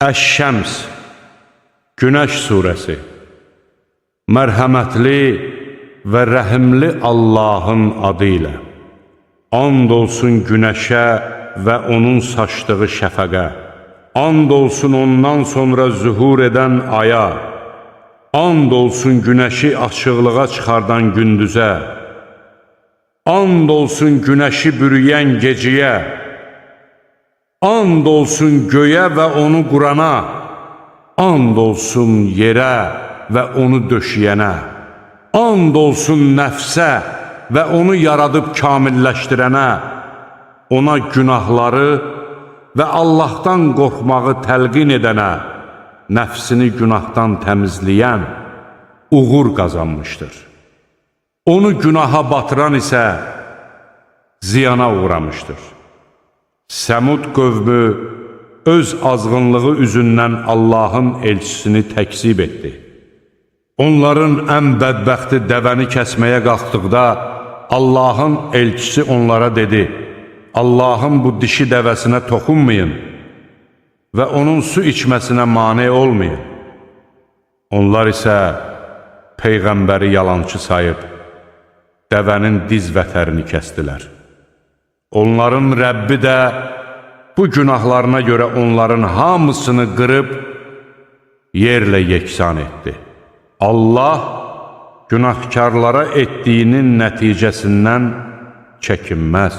Əş-Şəms, Günəş Suresi. Mərhəmətli və rəhimli Allahın adı ilə. And olsun günəşə və onun saçdığı şəfəqə. And olsun ondan sonra zühur edən aya. And olsun günəşi açıqlığa çıxardan gündüzə. And olsun günəşi bürüyən gecəyə. And olsun göyə və onu qurana, and olsun yerə və onu döşəyənə, and olsun nəfsə və onu yaradıb kamilləşdirənə, ona günahları və Allahdan qorxmağı təlqin edənə, nəfsini günahdan təmizləyən uğur qazanmışdır. Onu günaha batıran isə ziyana uğramışdır. Səmud qövmü öz azğınlığı üzündən Allahın elçisini təkzib etdi. Onların ən bədbəxti dəvəni kəsməyə qalxdıqda Allahın elçisi onlara dedi: Allahın bu dişi dəvəsinə toxunmayın və onun su içməsinə mane olmayın. Onlar isə peyğəmbəri yalançı sayıb, dəvənin diz vətərini kəsdilər. Onların Rəbbi də bu günahlarına görə onların hamısını qırıb yerlə yeksan etdi. Allah günahkarlara etdiyinin nəticəsindən çəkinməz.